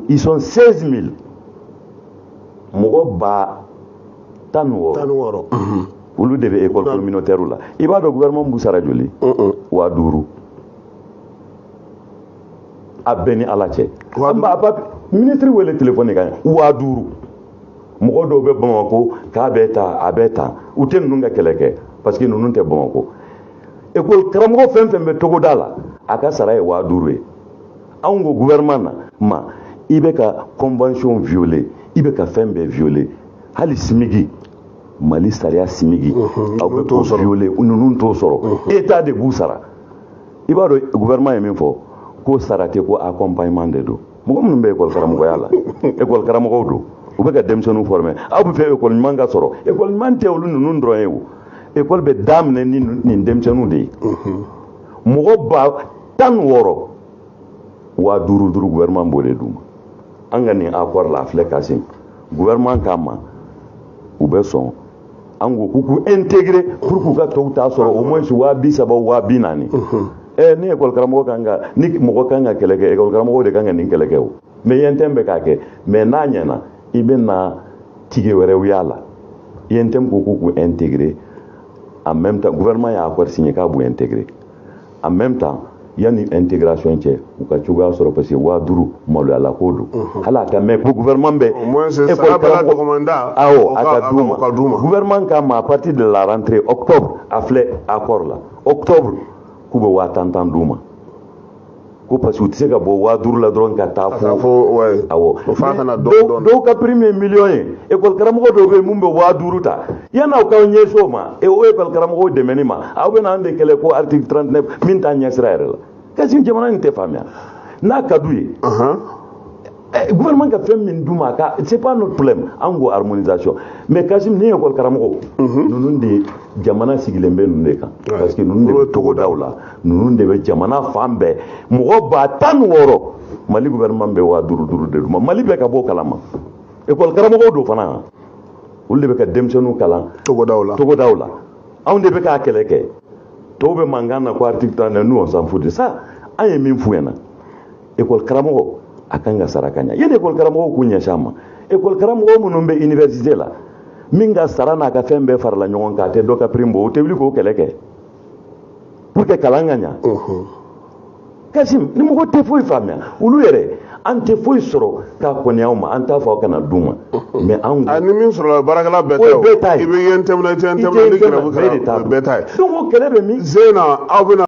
Ils sont 16 000, mɔgɔ 16 000. 16. Olu de bɛ école communautaire la. I b'a dɔn gouvernement b'u sara joli? 5000. A bɛɛ ni Ala cɛ. An b'a ba ministre wele téléphone kan, 5000. Mɔgɔ dɔw bɛ Bamakɔ k'a bɛ ta, a bɛ ta, u tɛ ninnu ka kɛlɛ kɛ parce que ninnu tɛ Bamakɔ. École karamɔgɔ fɛn fɛn bɛ togoda la, a ka sara ye 5000 ye. Anw ko gouvernement na ma, i bɛ ka convention violer, i bɛ ka fɛn bɛɛ violer, hali SMIG, Mali sariya SMIG, aw bɛ t'o k'o sɔrɔ. violer. Ninnu t'o sɔrɔ, État de b'u sara. I b'a dɔn gouvernement ye min fɔ ko sara tɛ, ko accompagnement de don. Mɔgɔ minnu bɛ école karamɔgɔya la, école karamɔgɔw don, u bɛ ka denmisɛnninw former. Aw bɛ fɛ école ɲuman ka sɔrɔ, école ɲuman tɛ olu ninnu dɔrɔn ye. O école bɛ daminɛ ni nin denmisɛnninw de ye. Mɔgɔ 16 000, 5000 duuru, gouvernement b'o de d'u ma. An ka nin accord la, a filɛ ka sen gouvernement k'a ma, u bɛ sɔn. An ko k'u k'u intégrer pour k'u ka tɔw ta sɔrɔ, au moins 30 000, 40 000. Ni école karamɔgɔ kan ka, ni mɔgɔ kan ka kɛlɛ kɛ, école karamɔgɔw de kan ka nin kɛlɛ kɛ. O mais UNTM bɛ k'a kɛ, mais n'a ɲɛna, i bɛ na tige wɛrɛw y'a la. UNTM ko k'u k'u intégrer en même temps. Gouvernement y'a accord signé k'a b'u intégrer en même temps. Yanni intégration cɛ, u ka cogoya sɔrɔ, parce que 5000 maloyala ko don, hali a ka mɛn ko gouvernement bɛ Au moins sara bɛɛ la dɔgɔmanda. Awɔ, a ka d'u O ka d'u ma. ma. Gouvernement k'a ma, à partir de la rentrée octobre, a filɛ accord la, octobre, k'u bɛ 10 000 tan d'u ma, ko parce que u tɛ se ka bɔ 5000 la dɔrɔn ka taa Ka taa fo fo, ouais. Awɔ. O f'a kana Mais dɔɔni dɔɔni. Dɔw ka prime ye miliyɔn ye. École karamɔgɔ dɔw bɛ yen mun bɛ 5000 ta, yan'aw k'aw ɲɛsin o ma, o école karamɔgɔw dɛmɛni ma, aw bɛ n'an de kɛlɛ ko article 39 min t'a ɲɛsira yɛrɛ la. Kasi jamana in tɛ faamuya n'a ka d'u ye. Gouvernement ka fɛn min d'u ma, a ka, c'est pas notre problème. An ko harmonisation, mais Kasim, ni école karamɔgɔ ninnu de, jamana sigilen bɛ ninnu de kan, parce que ninnu de bɛ togodaw la, ninnu de bɛ jamana fan bɛɛ. Mɔgɔ 16 000, Mali gouvernement bɛ 5000 duuru de d'u ma. Mali bɛɛ ka bɔ o kalama, école karamɔgɔw don fana, olu de bɛ ka denmisɛnninw kalan Togodaw la. Togodaw la. Anw de bɛ k'a kɛlɛ kɛ, tɔw bɛ mankan na ko article 39. Nous, on s'en fout de ça. An ye min f'u ɲɛna, école karamɔgɔ a kan ka sara ka ɲa. Yanni école karamɔgɔw k'u ɲɛsin a ma, école karamɔgɔ minnu bɛ université la, min ka sara n'a ka fɛn bɛɛ farala ɲɔgɔn kan, a tɛ dɔ ka prime bɔ, o tɛ wuli k'o kɛlɛ kɛ pour que kalan ka ɲa. Kasim, ni mɔgɔ tɛ foyi faamuya, olu yɛrɛ, an tɛ foyi sɔrɔ k'a kɔni aw ma, an t'a fɔ aw kana d'u ma, mais an A ni min sɔrɔla, baarakɛla bɛɛ O ye ta ye o. Bɛɛ ta ye. I bɛ UNTM na, i tɛ I UNTM tɛ na, ni UNTM na, grève bɛɛ de ta kɛra, o ye don. bɛɛ ta ye. Donc o kɛlɛ bɛ min? Zena, aw bɛna